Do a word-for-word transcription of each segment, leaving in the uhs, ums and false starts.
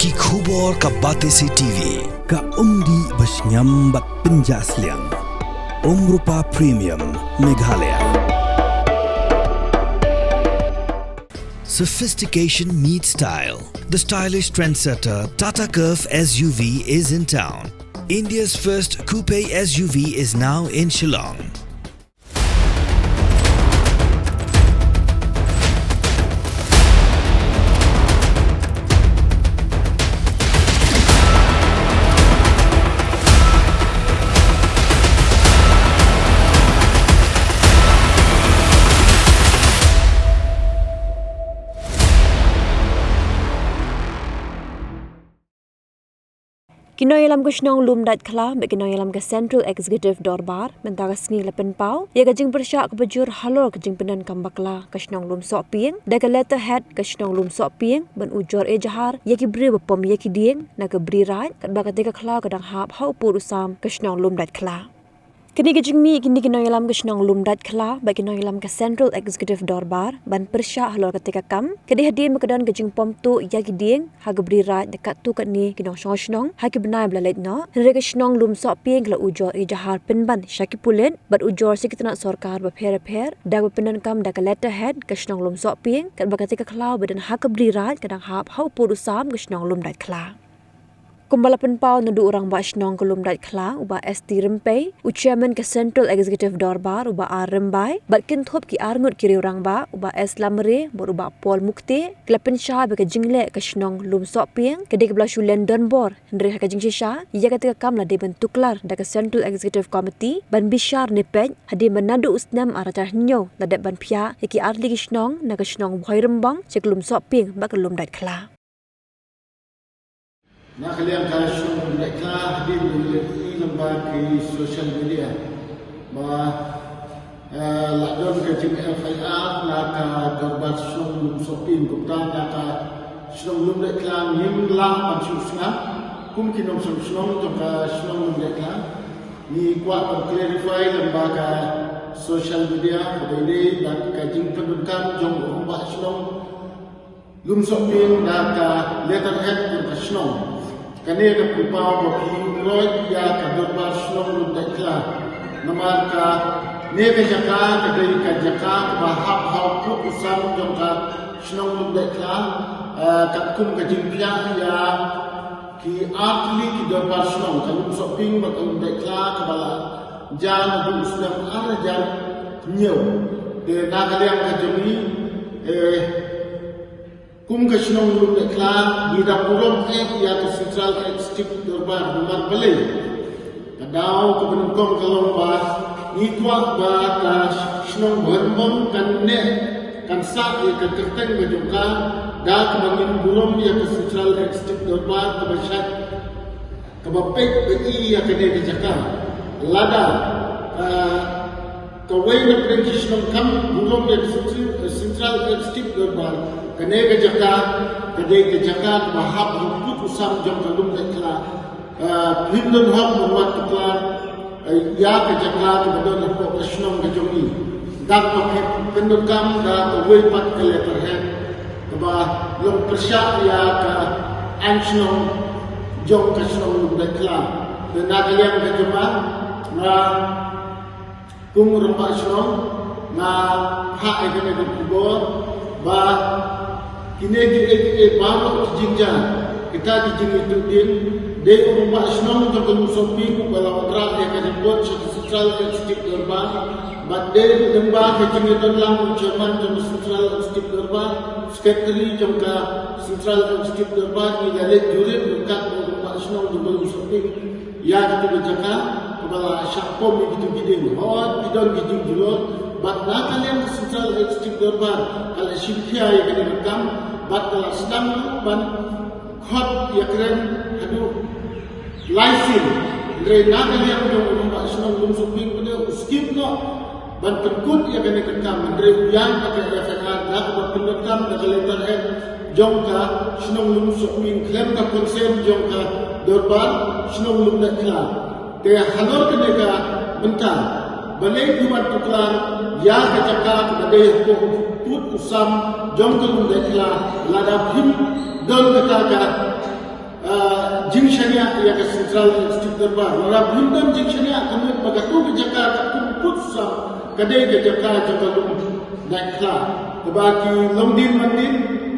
Ki khubor ka Batesi T V, ka umdih ba shngiam bad pynjah sliang. Umrupa Premium, Meghalaya. Sophistication meets style. The stylish trendsetter Tata Curvv S U V is in town. India's first coupe S U V is now in Shillong. Ki nongïalam ka shnong Lumdaitkhla bad ki nongïalam ka Central Executive Dorbar mynta ka sngi la pynpaw ïa ka jingpyrshah kaba jur halor ka jingpyndonkam bakla ka shnong Lumsohpieng da ka letterhead ka shnong Lumsohpieng ban ujor ejahar ïa ki briew ba pom ïa ki dieng na ka Bri Raid, katba katei ka khlaw ka dang hap ha u pud u sam ka shnong Lumdaitkhla. Kane ka jingmih kine ki nongïalam ka shnong Lumdaitkhla bad ki nongïalam ka Central Executive Dorbar ban pyrshah halor katei ka kam ka dei hadien ba ka don ka jingpom tuh ïa ki dieng ha ka Bri Raid da katto katne ki nongshong shnong ha ki bnai ba la leit noh. Hynrei ka shnong Lumsohpieng ka la ujor ejahar pynban sha ki pulit bad ujor sha ki tnat sorkar bapher bapher da kaba pyndonkam da ka letterhead ka shnong Lumsohpieng, katba katei ka khlaw ba don ha ka Bri Raid ka dang hap ha u pud u sam ka shnong Lumdaitkhla. Kumba la pynpaw naduh u Rangbah Shnong ka Lumdaitkhla u Bah S T Rympei, u Chairman ka Central Executive Dorbar u Bah R Rymbai bad kynthup ki arngut ki riew rangbah u Bah S Lamare bad u Bah Paul Mukte, ki la pynshai ba ka jingleh ka shnong Lumsohpieng ka dei kaba la shu len donbor, hynrei ha ka jingshisha ïa katei ka kam la dei ban tuklar da ka Central Executive Committee ban bishar ne peit, hadien ba naduh u snem ar hajar hynñiew la dep ban phiah ïa ki artylli ki shnong na ka shnong Bhoirymbong sha ka Lumsohpieng bad ka Lumdaitkhla. Na ka liang ka shnong Lumdaitkhla, hadien ba ngi la ïohi lyngba ki social media ba, eh, la don ka jing F I R na ka dorbar shnong Lumsohpieng, kumta na ka shnong Lumdaitkhla ngim lah ban shu sngap kum ki nongshong shnong jong ka shnong Lumdaitkhla. Ngi kwah ban clarify lyngba ka social media kaba ïadei bad ka jingpyndonkam jong u rangbah shnong Lumsohpieng da ka letterhead jong ka shnong. Kane ka pynpaw ba phi ïohi ïa ka dorbar shnong Lumdaitkhla. Namar kane ka jaka ka dei ka jaka kaba hap ha u pud u sam jong ka shnong Lumdaitkhla, eh, katkum ka jingphiah ïa ki artylli ki dorbar shnong, ka Lumsohpieng bad ka Lumdaitkhla kaba la jia naduh u snem ar hajar hynñiew. Te na ka liang ka jong ngi, eh, kum ka shnong Lumdaitkhla, ngi da burom eh ïa ka Central Executive Dorbar, namar balei? Ka daw kaba nyngkong ka long ba ngi kwah ba ka shnong Bhoirymbong kan neh, kan sah ïa ka kyrteng ka jong ka, da kaba ngin burom ïa ka Central Executive Dorbar kaba shait, kaba peit ba i ïa kane ka jaka. Lada, ah, kawei na pdeng ki shnong kam burom ïa ka Central, Central Executive Dorbar, kane ka jaka ka dei ka jaka kaba hap ha u pud u sam jong ka Lumdaitkhla. Ah, phim don hok ban wad tuklar, ah, ïa ka jaka kaba don hapoh ka shnong ka jong ngi. Da kaba phi pyndonkam da kawei pat ka letterhead kaba long pyrshah ïa ka aiñ shnong jong ka shnong Lumdaitkhla. Te na ka liang ka jong nga, nga kum u rangbah shnong, nga phah ïa kane ka khubor ba kine kiei kiei baroh ki jingjia, kita ki jingïathuhdieng, dei u rangbah shnong jong ka Lumsohpieng uba la wanrah ïa ka report sha ka Central Executive Dorbar, bad dei lyngba ka jingïadonlang u chairman jong ka Central Executive Dorbar, secretary jong ka Central Executive Dorbar, ngi la leit jurit ryngkat bad u rangbah shnong jong ka Lumsohpieng ïa katu ka jaka kaba la shah pom ïa kitu ki dieng. Hooid, ki don ki jingjulor, bad na ka liang ka Central Executive Dorbar ka la shim khia ïa kane ka kam bad ka la sdang ruh ban khot ïakren haduh lai sien. Hynrei na ka liang jong u rangbah shnong Lumsohpieng pat u skip noh ban pynkut ïa kane ka kam, hynrei u ïaid bad ka F I R da kaba pyndonkam da ka letterhead jong ka shnong Lumsohpieng khlem ka consent jong ka dorbar shnong Lumdaitkhla. Te halor kane ka bynta, balei phi wan tuklar ïa ka jaka kaba dei hapoh u pud u sam jong ka Lumdaitkhla, lada phim don kata ka Jingshaniah ïa ka Central Executive Dorbar. Lada phim don jingshaniah, ka mut ba kato ka jaka katkum kut sam ka dei ka jaka jong ka lum Naikhla. Kaba ki longdien mandien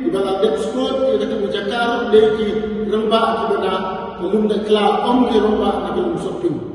kiba la dep skud ïa kato ka jaka ruh dei ki rangbah kiba na ka lum Naikhla, ym ki rangbah na ka lum Sohpin.